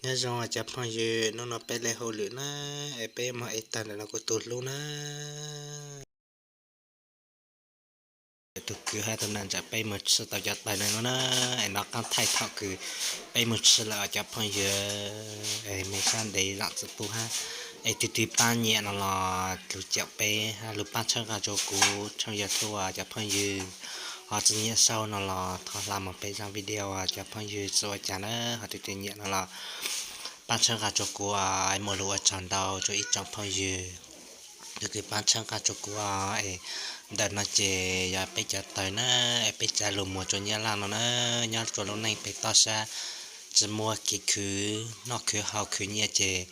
Nyob zoo cov phooj ywg, hnub no peb li hauj lwm na, es peb mus ev taws ntawm no kuv tus hlub na. Tus kwv hab tus nam ntxawm peb mus tshwj tau cov taws no na, es no qaab thaij thaum kws peb mus tshwj lawm cov phooj ywg, es mej sab ntev zaam tsi pub hab, es twg twg paab nyiam no los lug caum peb hab lug paab txhawb nqaa rua kuv tshooj YouTube cov phooj ywg. Ho tsi nyiam sau no los thov hla moog peb zaaj video cov phooj ywg, tsi ua caag na. Ho twg twg nyiam no los paab txhawb nqaa rua kuv, muaj lug ua tsaug ntau rua ib tsoom phooj ywg. Tus kws paab txhawb nqaa rua kuv, es ntawm no ces yog peb cov taws na, es peb tsa lug muag rua Nyab Laj no na. Nyob rua lub neej peg toj sab tsi muaj kev khwv noj khwv haus khwv nyiaj ces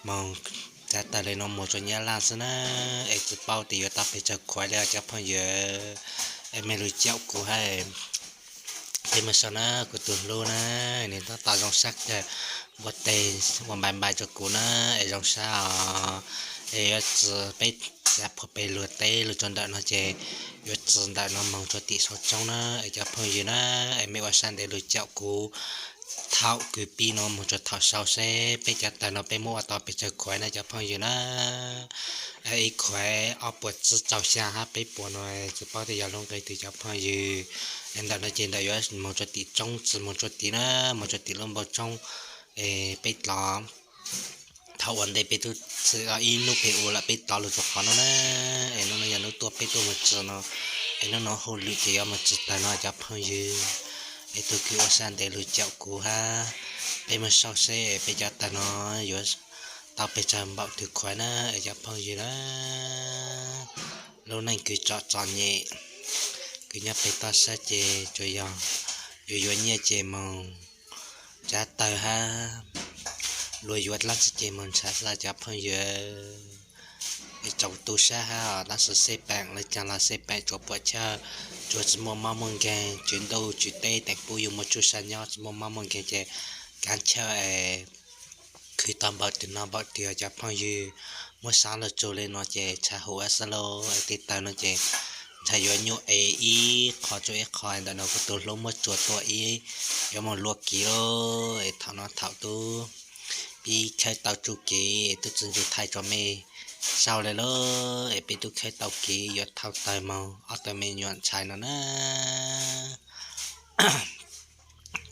moog tsa taws le no muag rua Nyab Laj xwb na, es tsi paub tes yuav tau pes tsawg khuav le cov phooj ywg, es mej lug caum kuv hab. Peb mus sau na, kuv tus hlub na, nwg tab tom zoo sab kawg, npuaj teg ua npai npai rua kuv na, es zoo sab os. Es yuav tsi peb tsa puag peg luag teb lug rua ntawm no ces yuav tsi ntawm no moog rua tim sau tsoob na, es cov phooj ywg na, es mej ua sab ntev lug caum kuv thaum kws pib no moog rua thaum sau seb peb cov taws no peb muab ua tau pes tsawg khuav na cov phooj ywg na. Ib khuav ob puas tsib caug xyaa hab peb puas no, tsi paub tes yog lub nqe twg cov phooj ywg. Es ntawm no ces ntawm yuav moog rua tim tsoob, tsi moog rua tim na, moog rua tim lub npoo tsoob, es peb tlov. Thaum ua ntej peb tub txhim ib nub peg ua lawm peb tlov lug rua qhov no na, es nub no yog nub tuaj peb tuaj moog tsi no, es nub no hauj lwm ces yuav moog tsi taws no cov phooj ywg. Es tus kws ua sab ntev lug caum kuv hab, peb moog sau seb peb cov taws no yuav tau pes tsawg npaum twg khuav na, es cov phooj ywg na. Lub neej kws tsom txom nyem, kws nyob peg toj sab ces tsuas yog yuav yuav nyiaj ces moog tsa taws hab, luag yuav dlaab tsi ces moog nrhav xwb cov phooj ywg. Es tsaus tu sab hab os, tab sis xej peem le caag los xej peem tsuas puam chawj, tsuas tsi muaj mob muaj nkeeg, tswv ntuj tswv teb teem pub yug muaj tsuj sa nyob tsi muaj mob muaj nkeeg ces kaab chawj es khwv tau npaum twg no npaum twg cov phooj ywg. Muab sab lug tsug le no ces tshav huv xwb lauj, es tej taws no ces ntshai yuav nyuaj es ib qho tsua ib qho. Ntawm no kuv tus hlub muab tsuag tuaj ib, yuav moog luaj kiv lauj. Es thaum no thaum tub pib khawb tau tsuj kev tub tsi ncu thaij rua mej saib le lauj, es peb tub khawb tau kev yuav thauj taws moog ob tug me nyuam ntxhais no na.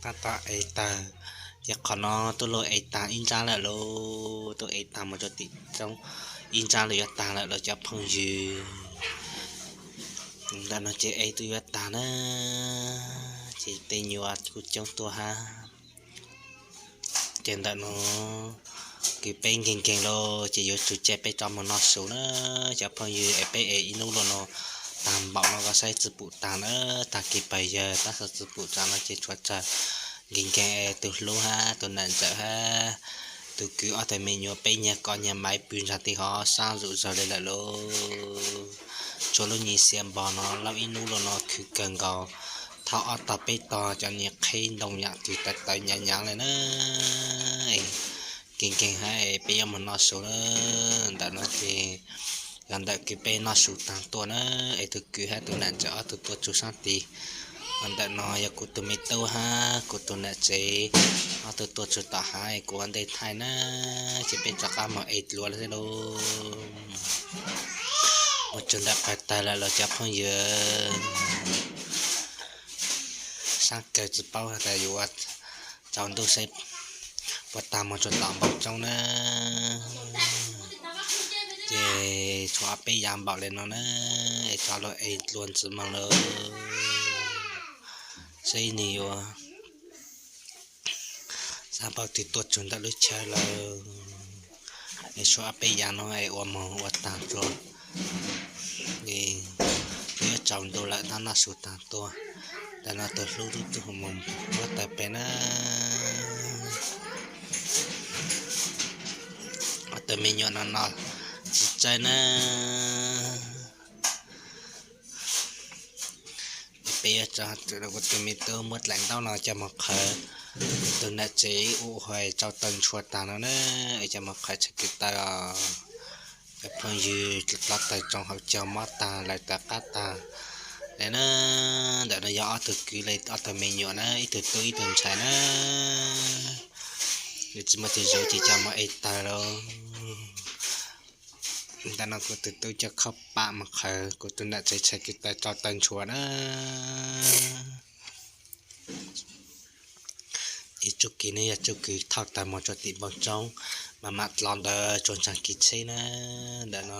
Tab tom ev taws, ces qhov no tub lug ev taag ib nrab lawm lauj, tub ev taag moog rua tim tsoob ib nrab lawm, yuav taag lawm lauj cov phooj ywg. Ntawm no ces ev tub yuav taag na, ces tej nyuas kuj coob tuaj hab. Ces ntawm no kws peb nkeeg nkeeg lauj ces yuav tsum caij peb rov moog noj su na cov phooj ywg. Es peb ev ib nub lug no taag npaum no koj saib tsi pum taag na, taag kis pawg yawg tab sis tsi pum taag no ces tshuav tsawg nkeeg nkeeg es tus hlub hab tus nam ntxawm hab tus kwv ob tug me nyuam peb nyiag koj nyiag maiv pw nraag tej hov sab zuj zug le lawm lauj. Tshuav lub nyuas xiav npog no lauj, ib nub lug no khwv kawg nkaus, thauj ob tog peb tog cov nyuas qheb ntoo yam twg tawv tawv nyav nyav le na. Nkeeg nkeeg hab peb yuav moog noj su na. Ntawm no ces yog ntawm kws peb noj su taag tuaj na, es tus kwv hab tus nam ntxawm ob tug tuaj tsug sab tid. Ntawm no yog kuv tus me tub hab kuv tus nam tsev ob tug tuaj tsug tom hav, kuv ua ntej thaij na, ces peb rov qab moog ev dluav le lauj. Moog tsug ntawm pawg taws lawm lauj cov phooj ywg. Saab kawg tsi paub tas yuav ua tsaus ntuj seb puas taag moog tsug tom npoo tsoob na. Ces tshuav ob peb yav npaum le no na, es rov lug ev dluav ntxiv moog lauj. Seb nwg yuav saab npaum twg tuaj tsug ntawm lub chaw lawm. Es tshuav ob peb yav no es ua moog ua taag rua, es yuav tsaus ntuj lawm tab noj su taag tuaj. Ntawm no tus hlub tub tug moog muab taws peg na. Ob tug me nyuam no no tsi txawj na. Peb yuav tso kuv tus me tub muab dlaim ntaub no coj moog qhawv, tus nam tsev ua huam tsau taw ntshua taag no na, coj moog qhawv tsheb kwv taw os. Cov phooj ywg, dluav taws tsoo hauv caug mob taag lawm tawv qab taag le na. Ntawm no yog ob tug kwv le ob tug me nyuam na, ib tug tub ib tug ntxhais na. Nws tsis muaj tus zov ces coj mus ev taws lauj. Ntawm no kuv tus tub coj khob pam mus qhwv kuv tus nam tsev tshais kwv taws rau taws ntshua na. Ib txuj kev ne yog txuj kev thauj taws mus rau tim npoo roob, mas mam dlov ntawd tsuas ntshai kev tsheb na. Ntawm no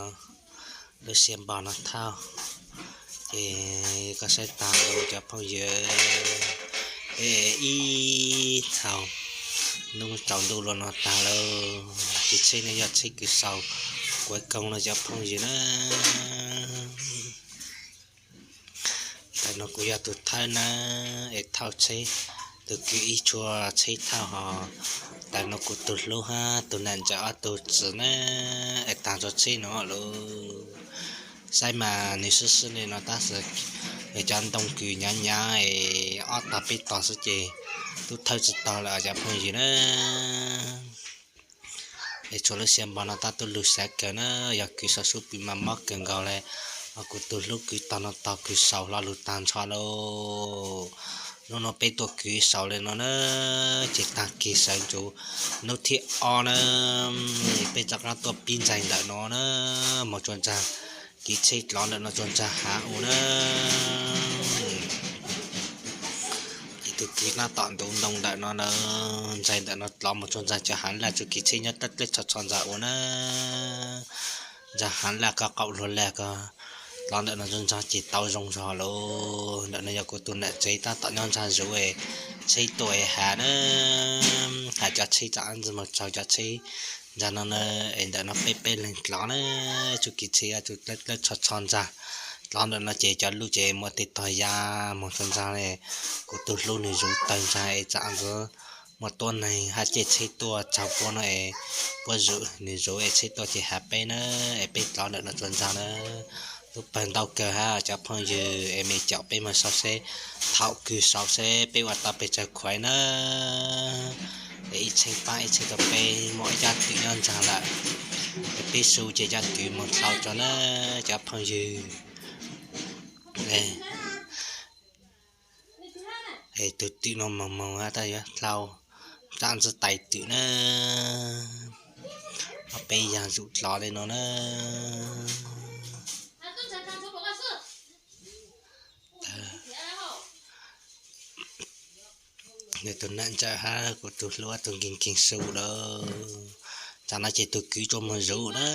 lub siab npo no thauj, ces koj saib tas cov phooj ywg, ib txhais nub tsaus ntuj los no tas lawm, kev tsheb ne yog tsheb kws xaus kuv koog no cov phooj ywg na. Ntawm no kuv yog tus thawj na, es thauj tsheb, tus kwv ib tshua tsheb thauj hos. Ntawm no kuv tus hlub hab tus nam ntxawm ob tug txiv na, es taag txug tsheb no lawm. Saib mas nws sib sib li no tab sis cov ntoo kws hnyav hnyav es ob tog peb tog xwb ces tub thawj tsis tau lawm cov phooj ywg na. Es tshuav lub siab npo no tab tub lug xav kawg na, yog kwv sau sub pw mas mob kawg nkaus le. Ho kuv tus hlub kwv tog no tog kws xaus hlo lug tag nrho lauj. Hnub no peb tuaj kwv xaus li no na, ces taag kis sawv ntxuv hnub thib ob na, peb rov qaab tuaj pib ntxaig ntawm no na, moog tsuas ntxag kev tsheb dlov ntawm no tsuas ntxag hav u na. Ces tus kwv tab tom ntuv ntoo ntawm no na, ntxaig ntawm no dlov moog tsuas ntxag cov hav laj txuj kev tsheb nyob dlawb dlawb tsho tsho ntxag u na. Ntxag hav laj ko qaum hluas laj ko, dlov ntawm no tsuas ntxag ces tau zoo zog lauj. Ntawm no yog kuv tus nam tsev tab tom nyob ntxag zuv es tsheb tuaj es hav na, hav cov tsheb tsaam ntxwg moog tsaug cov tsheb ntxag no na, es ntawm no peb peb leeg dlov na, txuj kev tsheb txuj dlawb dlawb tsho tsho ntxag. Dlov ntawm no ces cov luj ces muaj tej tog ya moog tsuas ntxag le. Kuv tus hlub nws zuv tawg ntxag es tsaam ntxwg muaj tuab neeg hab caij tsheb tuaj tsaug puab no es puab zuv, nws zuv es tsheb tuaj ces hav peb na, es peb dlov ntawm no tsuas ntxag na. Lub pawg ntau kawg hab cov phooj ywg es mej caum peb moog sau seb thaum kws sau seb peb ua tau pes tsawg khuav na. Es ib tsheb paab ib tsheb rau peb muaj ib caj twm nyob ntxag lawm, es peb su ces caj twm moog dlhau tso na cov phooj ywg. Es tus twm no moog moog tab yuav dlhau, tsaam ntxwg tais twm na, peb yag zuv dlov li no na. Nws tus nam ntxawm hab kuv tus hlub tus nkeeg nkeeg su lawm. Tsaam no ces tus kwv tsuas moog zuv na,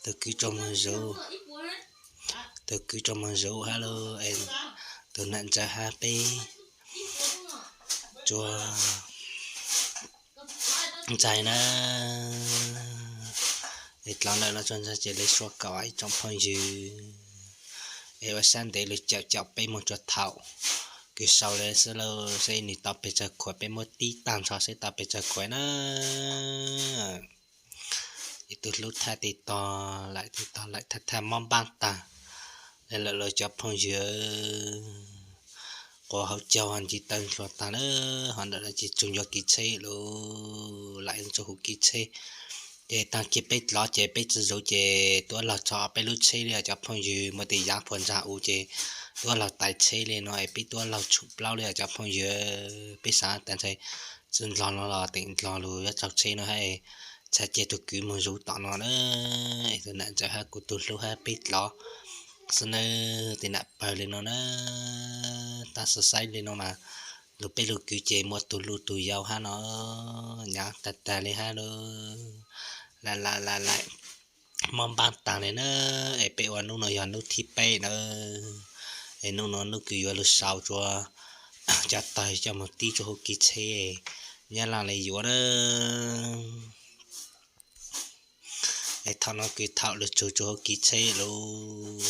tus kwv tsuas moog zuv, tus kwv tsuas moog zuv hab lawm, tus nam ntxawm hab peb tsuas ntxaig na. Es dlov ntawm no tsuas ntxaig ces le sua kaum ib tsoom phooj ywg, es ua sab ntev lug caum caum peb moog tsuas thaum kws sau le xwb lauj, seb nws tau pes tsawg khuav peb muab tib taag nrho seb tau pes tsawg khuav na. Es tus hlub thaj teg tog laim teg tog laim thaj thaj mob npaab taag le lawm lauj cov phooj ywg. Quas hauv caug nce taw ntsuag taag na, ho ntawm no ces tsuas yuav kev tsheb lauj, laim tsuas huv kev tsheb. Ces taag kis peb dlov ces peb tsi zuv ces tuab laug tso peb lub tsheb li cov phooj ywg, muaj tej yaav puag ntxag u ces tuab laug tais tsheb li no es peb tuab laug tshum plaub li cov phooj ywg. Peb xaav tas ntshai tsi ndlog no los teem ndlog lug yuav tsaug tsheb no hab, txhad cia tug kwv moog zuv tom no na. Es tus nam ntxawm hab kuv tus hlub hab peb dlov xwb na, tej nam pawg li no na. Tab sis saib li no mas lug peb lug kwv ces muaj tug luj tug yau hab no, nyaav tag tag li hab lauj. Laim laim laim laim mob npaab taag li na. Es peb ua nub no yog nub thib peb na, es nub no nub kws yuav lug sau tsuas cov tawg coj moog tib tsuas huv kev tsheb, nyab laj le yuav na. Es thaum no kws thaum lug tsug tsuas huv kev tsheb lug,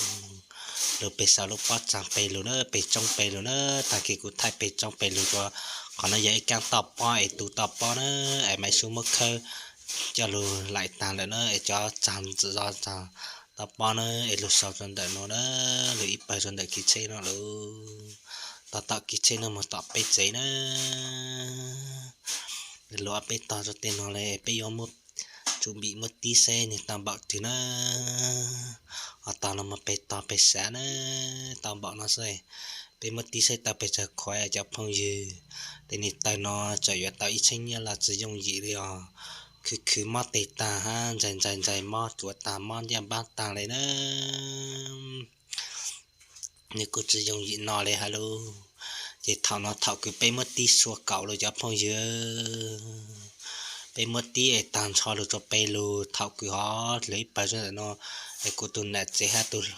lug peg sau lub pob tsaag peg lug na, peg tsoob peg lug na. Taag kis kuv thaij peg tsoob peg lug tsuas, qhov no yog ib kaab toj pob es tu toj pob na, es Maiv Sub muab khawb coj lug laim taag lawm na, es cov tsaag ntxwm zog tsaag toj pob na, es lug sau rua ntawm no na, lug ib pawg rua ntawm kev tsheb no lug, tog tom kev tsheb no moog tom peb tsev na. Lug ob peb tog rua tej no le peb yuav muab tsum npim muab tib seb nwg tau npaum twg na. Ho tog no moog peg tog peg sav na, tau npaum no xwb. Peb muab tib saib tau pes tsawg khuaiv cov phooj ywg. Tej niag tawg no txawm yuav tau ib txheeb nyiaj los tsis yooj yim li os. Khwv khwv mob tes tag hab ntsais ntsais ntsais mob tsuav tag mob ncaj npab tag li na. Nws kuj tsis yooj yim no li hab lauj. Ces thaum no thaum kws peb muab tib sua kaum lug cov phooj ywg, peb muab tib es tag nrho lug rua peb lug thaum kws hov lug ib pawg zog ntawm no, es kuv tus nam tsev hab tus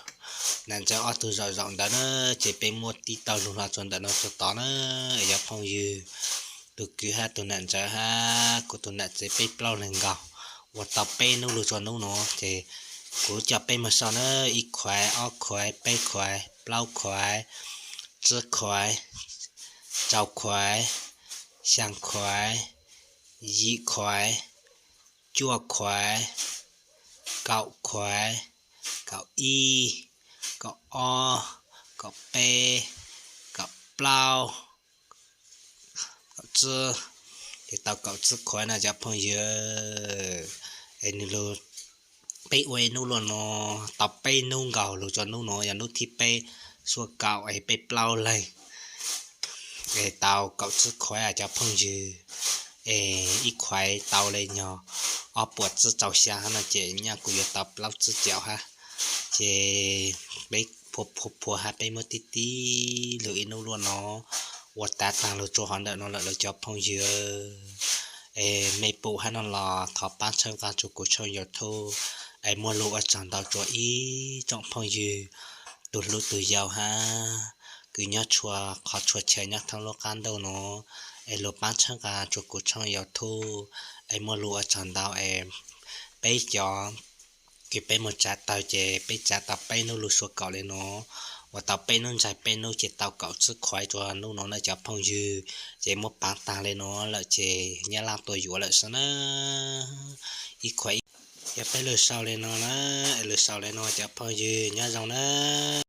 nam ntxawm ob tug zaum zaum ntawd na, ces peb muab tib tau lug hlo rua ntawm no rua tod na. Es cov phooj ywg, tus kwv hab tus nam ntxawm hab kuv tus nam tsev peb plaub leeg nkaus ua tau peb nub lug rua nub no, ces kuv coj peb moog sau na: ib khuaiv, ob khuaiv, peb khuaiv, plaub khuaiv, tsib khuaiv, rau khuaiv, xyaa khuaiv, yim khuaiv, cuaj khuaiv, kaum khuaiv, kaum ib, kaum ob, kaum peb, kaum plaub, kaum tsib. Ces tau kaum tsib khuaiv no cov phooj ywg. Es nws lug, peb ua ib nub luaj no tau peb nub nkaus lug rua nub no yog nub thib peb, sua kaum es peb plaub leeg, es tau kaum tsib khuaiv cov phooj ywg. Es ib khuaiv tau le nyog ob puas tsib rau xyaa hab no ces nyaj kuj yuav tau plaub tsib caug hab. Ces peb phua phua phua hab peb muab tib tib lug ib nub luaj no ua tav taag lug rua hov ntawm no lawm lawv cov phooj ywg. Es mej pum hab no los thov paab txhawb nqaa rua kuv tshooj YouTube, es muaj lug ua tsaug ntau rua ib tsoom phooj ywg, tus hlub tus yau hab kws nyob txhua qhov txhua chaw nyob thoob lub qab ntuj no, es lug paab txhawb nqaa rua kuv tshooj YouTube, es muaj lug ua tsaug ntau es peb cov kws peb moog tsav tawg ces peb tsav tau peb nub lug sua kaum le no, ua tau peb nub ntsais peb nub ces tau kaum tsib khuaiv rua nub no na cov phooj ywg. Ces muab paav taag le no lawm ces nyab laaj tuaj yuav lawm xwb na. Ib khuaiv, yog peb lug sau le no na, es lug sau le no cov phooj ywg nyob zoo na.